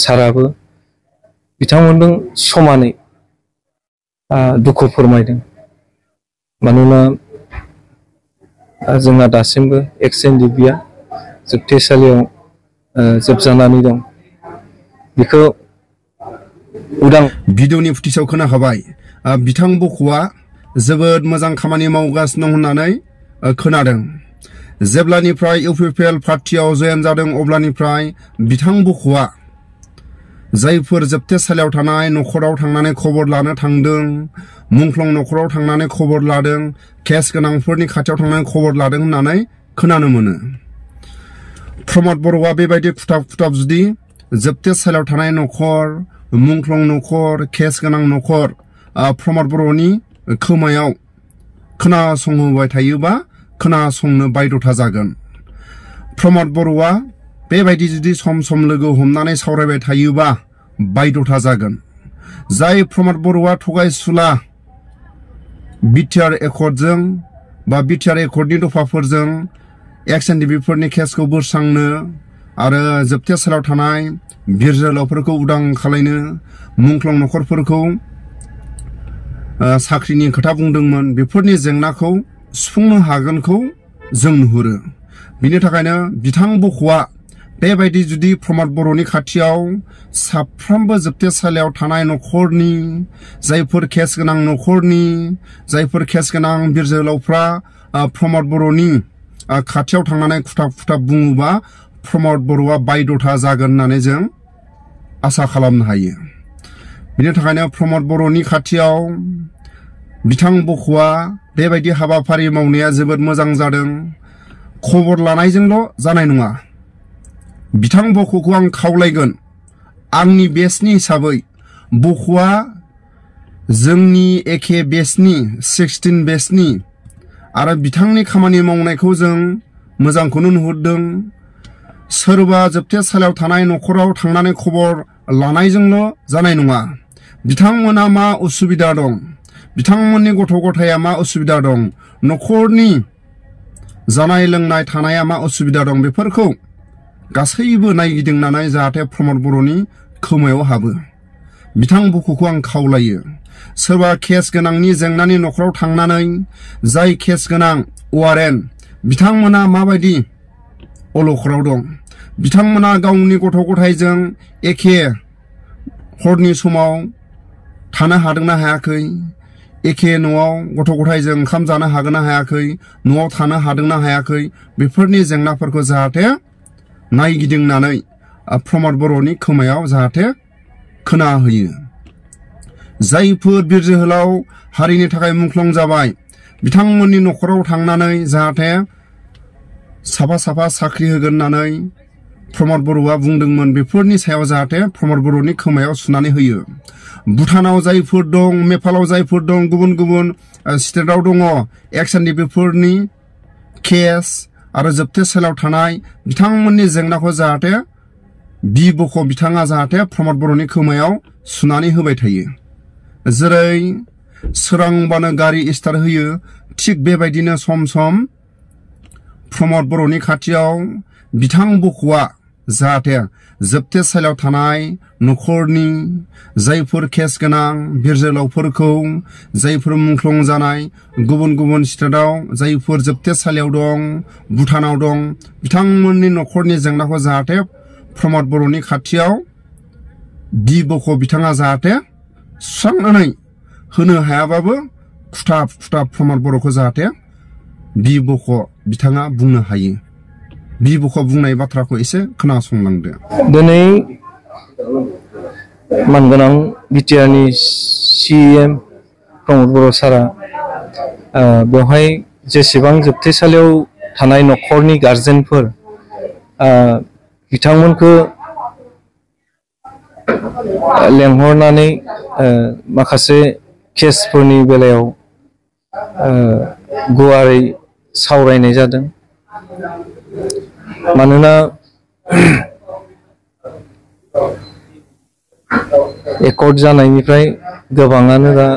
साराबो बिथांमोनजों समानै दुखु फोरमायदों मानोना जोंहा दासिमबो एक्स-एन-डि-बिआ जोबथेसालियाव जोबजानानै दं बेखौ उदां भिडिअनि फुटेजाव खोनाखाबाय बिथां बख'आ जोबोद मोजां खामानि मावगासिनो दं होननानै खोनादों जेब्लानिफ्राय इउपिपिएल पार्टियाव जयेन जादों अब्लानिफ्राय बिथां बख'आ जायफोर जोबथेसालियाव थानाय नखराव थांनानै खबर लानो थांदों मुंख्लं नखराव थांनानै खबर लादों केस गोनांफोरनि खाथियाव थांनानै खबर लादों होननानै खोनानो मोनो प्रमद बर'आ बेबायदि खुथाब जुदि जोबथेसालियाव थानाय नखर मुंख्लं नखर केस गोनां नखर प्रमद बर'नि खोमायाव खोनासंहोबाय थायोबा खोनासंनो बायद'था जागोन प्रमद बर'आ बेबायदि जुदि सम लोगो हमनानै सावरायबाय थायोबा बायद'था जागोन जाय प्रमद बर'आ थगायसुला बिटिआर एकर्डजों बा बिटिआर एकर्डनि दफाफोरजों एक्स-एन-डि-बिफोरनि केसखौ बोस्रांनो आरो जोबथेसालियाव थानाय बिर जोहोलावफोरखौ उदां खालायनो मुंख्लं नखरफोरखौ साख्रिनि खोथा बुंदोंमोन बेफोरनि जेंनाखौ सुफुंनो हागोनखौ जों नुहुरो बिनि थाखायनो बिथां बख'आ बेबायदि जुदि प्रमद बर'नि खाथियाव साफ्रोमबो जोबथेसालियाव थानाय नखरनि जायफोर केस गोनां नखरनि जायफोर केस गोनां बिर जोहोलावफ्रा प्रमद बर'नि खाथियाव थांनानै खुथाब बुङोबा प्रमद बर'आ बायद'था जागोन होननानै जों आसा खालामनो हायो बिनि थाखायनो प्रमद बर'नि खाथियाव बिथां बख'आ बेबायदि हाबाफारि मावनाया जोबोद मोजां जादों खबर लानायजोंल' जानाय नङा बिथां बख'खौ आं खावलायगोन आंनि बेचनि हिसाबै बख'आ जोंनि एखे बेचनि 16 बेचनि आरो बिथांनि खामानि मावनायखौ जों मोजांखौनो नुहुरदों सोरबा जोबथेसालियाव थानाय नखराव थांनानै खबर लानायजोंल' जानाय नङा बिथांमोना मा उसुबिदा दं बिथांमोननि गथ' गथाया मा उसुबिदा दं नखरनि जानाय लोंनाय थानाया मा उसुबिदा दं बेफोरखौ गासैबो नायगिदिंनानै जाहाथे प्रमद बर'नि खोमायाव हाबो बिथां बख'खौ आं खावलायो सोरबा केस गोनांनि जेंनानि नखराव थांनानै जाय केस गोनां वारेन बिथांमोना माबायदि अलखराव दं बिथांमोना गावनि गथ' गथायजों एखे हरनि समाव थानो हादोंना हायाखै एखे न'आव गथ' गथायजों ओंखाम जानो हागोन ना हायाखै न'आव थानो हादोंना हायाखै बेफोरनि जेंनाफोरखौ जाहाथे नायगिदिंनानै प्रमद बर'नि खोमायाव जाहाथे खोनाहोयो जायफोर बिर जोहोलाव हारिनि थाखाय मुंख्लं जाबाय बिथांमोननि नखराव थांनानै जाहाथे साफा साख्रि होगोन होननानै प्रमद बर'आ बुंदोंमोन बेफोरनि सायाव जाहाथे प्रमद बर'नि खोमायाव सुनानै होयो भुटानाव जायफोर दं नेपालाव जायफोर दं गुबुन स्टेटआव दङ एक्स-एन-डि-बिफोरनि केस आरो जोबथेसालियाव थानाय बिथांमोननि जेंनाखौ जाहाथे बख' बिथाङा जाहाथे प्रमद बर'नि खोमायाव सुनानै होबाय थायो जेरै सोरांबानो गारि स्टार्ट होयो थिग बेबायदिनो सम प्रमद बर'नि खाथियाव बिथां बख'आ जाहाथे जोबथेसालियाव थानाय नखरनि जायफोर केस गोनां बिर जोहोलावफोरखौ जायफोर मुंख्लं जानाय गुबुन स्टेटआव जायफोर जोबथेसालियाव दं भुटानाव दं बिथांमोननि नखरनि जेंनाखौ जाहाथे प्रमद बर'नि खाथियाव बख' बिथाङा जाहाथे सुस्रांनानै होनो हायाबाबो खुथाब प्रमद बर'खौ जाहाथे बख' बिथाङा बुंनो हायो बख' बुंनाय बाथ्राखौ एसे खोनासंलांदो दिनै मानगोनां बिटिआरनि सिएम प्रमद बर' सारा बेवहाय जेसेबां जोबथेसालियाव थानाय नखरनि गार्जेनफोर बिथांमोनखौ लेंहरनानै माखासे केसफोरनि बेलायाव गुवारै सावरायनाय जादों मानोना एकर्ड जानायनिफ्राय गोबाङानो दा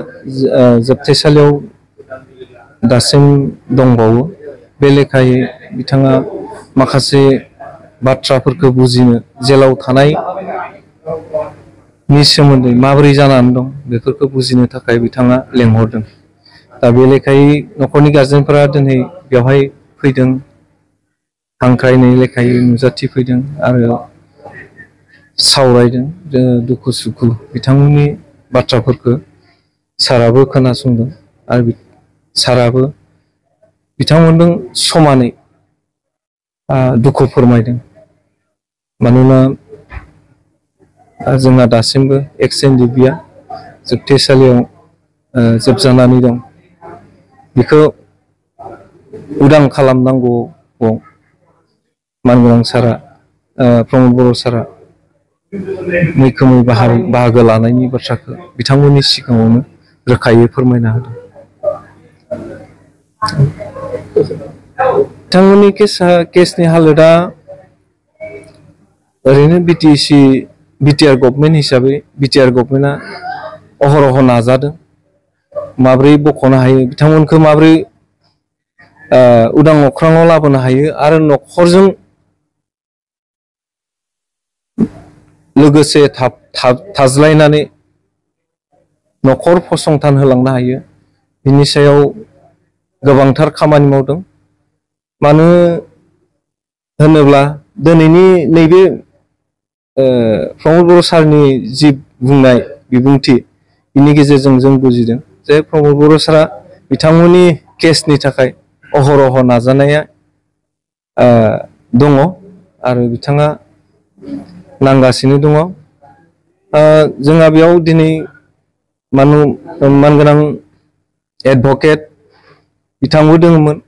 जोबथेसालियाव दासिम दंबावो बे लेखायै बिथाङा माखासे बाथ्राफोरखौ बुजिनो जेलाव थानाय नि सोमोन्दै माबोरै जानानै दं बेफोरखौ बुजिनो थाखाय बिथाङा लेंहरदों। दा बे लेखायै न'खरनि गारजेनफोरा दिनै बेवहाय फैदों, हांख्रायनाय लेखायै नुजाथिफैदों आरो सावरायदों। दुखु सुखु बिथांमोननि बाथ्राफोरखौ साराबो खोनासंदों आरो साराबो बिथांमोनजों समानै दुखु फोरमायदों। मानोना जोंहा दासिमबो एक्सचेन्ज डिग्रीया जोबथेसालियाव जोबजानानै दं। बेखौ उदां खालामनांगौआव मानगोनां सारा प्रमद बर' सारा मैखोमै बाहागो लानायनि बाथ्राखौ बिथांमोननि सिगाङावनो रोखायै फोरमायना होदों। बिथांमोननि केसनि हालोदा ओरैनो बिटिआर गभर्नमेन्ट हिसाबै बिटिआर गभर्नमेन्टआ अहरह नाजादों माब्रै बख'नो हायो, बिथांमोनखौ माब्रै उदां अख्राङाव लाबोनो हायो आरो न'खरजों लोगोसे थाज्लायनानै न'खर फसंथान होलांनो हायो, बिनि सायाव गोबांथार खामानि मावदों। मानो होनोब्ला दिनैनि नैबे प्रमद बर' सारनि जि बुंनाय बिबुंथि, बिनि गेजेरजों जों बुजिदों जे प्रमद बर' सारा बिथांमोननि केसनि थाखाय अहरह नाजानाया दङ आरो बिथाङा नांगासिनो दङ। जोंहा बेयाव दिनै मानगोनां एडभकेट बिथांबो दङमोन।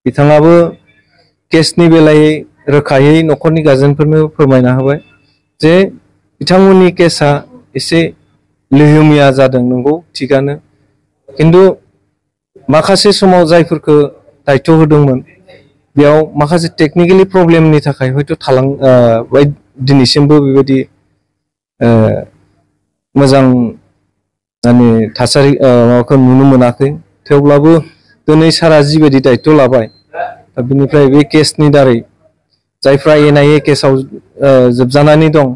बिथाङाबो केसनि बेलायै रोखायै न'खरनि गारजेनफोरनो फोरमायना होबाय जे बिथांमोननि केसा एसे लोहोमिया जादों, नंगौ थिगानो, खिन्थु माखासे समाव जायफोरखौ दायथ' होदोंमोन बेयाव माखासे टेकनिकेलि प्रब्लेमनि थाखाय हयथ' दिनैसिमबो बेबायदि मोजां माने थासारि माबाखौ नुनो मोनाखै। थेवब्लाबो दिनै सारा जिबायदि दायथ' लाबाय, दा बिनिफ्राय बे केसनि दारै जायफ्रा एनआइए केसाव जोबजानानै दं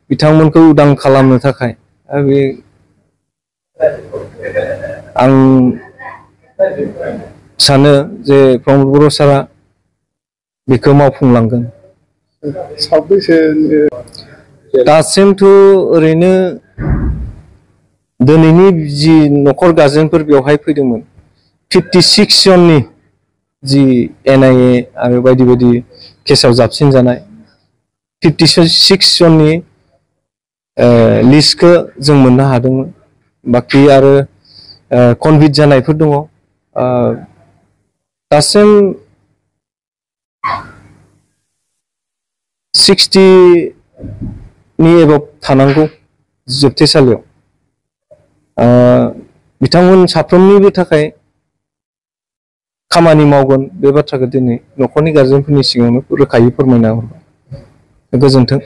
बिथांमोनखौ उदां खालामनो थाखाय बे आं सानो जे प्रमद बर' सारा बेखौ मावफुंलांगोन। दासिमथ' ओरैनो दिनैनि जि न'खर गारजेनफोर बेवहाय फैदोंमोन 56 जननि जि एनआइए आरो बायदि बायदि केसाव जाबसिन जानाय 56 जननि लिस्टखौ जों मोननो हादोंमोन। बाखि आरो कनभिक्ट जानायफोर दङ। दासिम 60नि एबभ थानांगौ जोबथेसालियाव। बिथांमोन साफ्रोमनिबो थाखाय खामानि मावगोन बे बाथ्राखौ दिनै न'खरनि गारजेनफोरनि सिगाङावनो रोखायै फोरमायना हरबाय। गोजोन्थों।